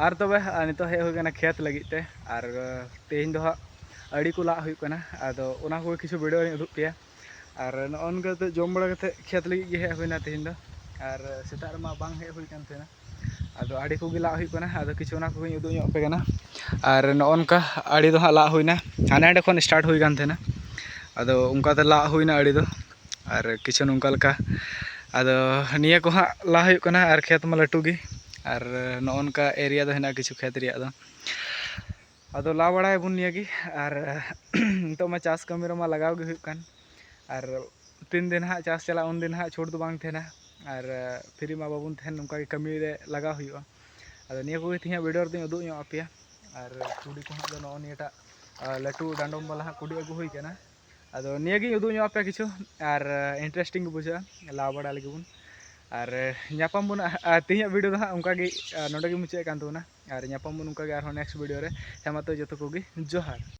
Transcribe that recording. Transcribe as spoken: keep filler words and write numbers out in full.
ᱟᱨ ᱛᱚᱵᱮ, ᱟᱨ ᱱᱤᱛᱚᱜ ᱦᱮᱡ ᱦᱩᱭ ᱠᱟᱱᱟ ᱠᱷᱮᱛ ᱞᱟᱹᱜᱤᱫ ᱛᱮ᱾ ᱟᱨ ᱛᱮᱦᱮᱧ ᱫᱚ ᱦᱟᱸᱜ ᱟᱹᱲᱤ ᱠᱚ ᱞᱟᱜ ᱦᱩᱭᱩᱜ ᱠᱟᱱᱟ᱾ ᱟᱫᱚ ᱚᱱᱟ ᱠᱚᱜᱮ ᱠᱤᱪᱷᱩ video ᱞᱤᱧ ᱩᱫᱩᱜ ᱯᱮᱭᱟ᱾ ᱟᱨ ᱱᱚᱜᱼᱚ ᱱᱚᱝᱠᱟ ᱠᱟᱛᱮ ᱡᱚᱢ ᱵᱟᱲᱟ ᱠᱟᱛᱮ ᱠᱷᱮᱛ ᱞᱟᱹᱜᱤᱫ ᱜᱮ ᱦᱮᱡ ᱦᱩᱭᱱᱟ ᱛᱮᱦᱮᱧ ᱫᱚ᱾ ᱟᱨ ᱥᱮᱛᱟᱜ ᱨᱮᱢᱟ ᱵᱟᱝ ᱦᱮᱡ ᱦᱩᱭ ᱠᱟᱱ ᱛᱟᱦᱮᱱᱟ᱾ ᱟᱫᱚ ᱟᱹᱲᱤ ᱠᱚᱜᱮ ᱞᱟᱜ ᱦᱩᱭᱩᱜ ᱠᱟᱱᱟ᱾ ᱟᱫᱚ ᱠᱤᱪᱷᱩ ᱚᱱᱟ ᱠᱚᱜᱮᱧ ᱩᱫᱩᱜ ᱧᱚᱜ ᱟᱯᱮ ᱠᱟᱱᱟ᱾ ᱟᱨ ᱱᱚᱜᱼᱚ ᱱᱚᱝᱠᱟ ᱟᱹᱲᱤ ᱫᱚ ᱦᱟᱸᱜ ᱞᱟᱜ ᱦᱩᱭᱱᱟ, ᱦᱟᱸᱰᱮ ᱱᱟᱸᱰᱮ ᱠᱷᱚᱱ start ᱦᱩᱭ ᱠᱟᱱ ᱛᱟᱦᱮᱱᱟ᱾ ᱟᱫᱚ ᱚᱱᱠᱟᱛᱮ ᱞᱟᱜ ᱦᱩᱭᱱᱟ ᱟᱹᱲᱤ ᱫᱚ᱾ ᱟᱨ ᱠᱤᱪᱷᱩ ᱱᱚᱝᱠᱟ ᱞᱮᱠᱟ, ᱟᱫᱚ ᱱᱤᱭᱟᱹ ᱠᱚ ᱦᱟᱸᱜ ᱞᱟ ᱦᱩᱭᱩᱜ ᱠᱟᱱᱟ᱾ ᱟᱨ ᱠᱷᱮᱛ ᱢᱟ ᱞᱟᱹᱴᱩ ᱜᱮ, ᱟᱨ ᱱᱚᱜᱼᱚ ᱱᱚᱝᱠᱟ area ᱫᱚ ᱦᱮᱱᱟᱜᱼᱟ ᱠᱤᱪᱷᱩ ᱠᱷᱮᱛ ᱨᱮᱭᱟᱜ ᱫᱚ᱾ ᱟᱫᱚ ᱞᱟ ᱵᱟᱲᱟᱭᱟᱵᱚᱱ ᱱᱤᱭᱟᱹ ᱜᱮ᱾ ᱟᱨ ᱱᱤᱛᱚᱜ ᱢᱟ ᱪᱟᱥ ᱠᱟᱹᱢᱤ ᱨᱮᱢᱟ ᱞᱟᱜᱟᱣ ᱜᱮ ᱦᱩᱭᱩᱜ ᱠᱟᱱ᱾ ᱟᱨ ᱛᱤᱱ ᱫᱤᱱ ᱦᱟᱸᱜ ᱪᱟᱥ ᱪᱟᱞᱟᱜ, ᱩᱱ ᱫᱤᱱ ᱦᱟᱸᱜ ᱪᱷᱩᱴ ᱫᱚ ᱵᱟᱝ ᱛᱟᱦᱮᱱᱟ᱾ ᱟᱨ free ᱢᱟ ᱵᱟᱵᱚᱱ ᱛᱟᱦᱮᱱ, ᱱᱚᱝᱠᱟ ᱜᱮ ᱠᱟᱹᱢᱤ ᱨᱮ ᱞᱟᱜᱟᱣ ᱦᱩᱭᱩᱜᱼᱟ᱾ ᱟᱫᱚ ᱱᱤᱭᱟᱹ ᱠᱚᱜᱮ ᱛᱮᱦᱮᱧᱟᱜ video ᱨᱮᱫᱚᱧ ᱩᱫᱩᱜ ᱧᱚᱜ ᱟᱯᱮᱭᱟ᱾ ᱟᱨ ᱠᱩᱰᱤ ᱠᱚ ᱦᱟᱸᱜ ᱫᱚ ᱱᱚᱜᱼᱚ ᱱᱤᱭᱟᱹᱴᱟᱜ, ᱟᱨ ᱞᱟᱹᱴᱩ ᱰᱟᱸᱰᱚᱢ ᱵᱟᱞᱟ ᱦᱟᱸᱜ ᱠᱩᱰᱤ ᱟᱹᱜᱩ ᱦᱩᱭ ᱠᱟᱱᱟ᱾ ᱟᱫᱚ ᱱᱤᱭᱟᱹ ᱜᱤᱧ ᱩᱫᱩᱜ ᱧᱚᱜ ᱟᱯᱮᱭᱟ ᱠᱤᱪᱷᱩ, ᱟᱨ interesting ᱜᱮ ᱵᱩᱡᱷᱟᱹᱜᱼᱟ, ᱞᱟ ᱵᱟᱲᱟ ᱞᱟᱹᱜᱤᱫ ᱵᱚᱱ᱾ ᱟᱨ ᱧᱟᱯᱟᱢ ᱵᱚᱱ, ᱟᱨ ᱛᱮᱦᱮᱧᱟᱜ video ᱫᱚ ᱦᱟᱸᱜ ᱚᱱᱠᱟ ᱜᱮ, ᱟᱨ ᱱᱚᱰᱮ ᱜᱮ ᱢᱩᱪᱟᱹᱫ ᱠᱟᱱ ᱛᱟᱵᱚᱱᱟ᱾ ᱟᱨ ᱧᱟᱯᱟᱢ ᱵᱚᱱ ᱚᱱᱠᱟ ᱜᱮ ᱟᱨᱦᱚᱸ next video ᱨᱮ᱾ ᱦᱮᱸ ᱢᱟ ᱛᱚ, ᱡᱚᱛᱚ ᱠᱚᱜᱮ ᱡᱚᱦᱟᱨ᱾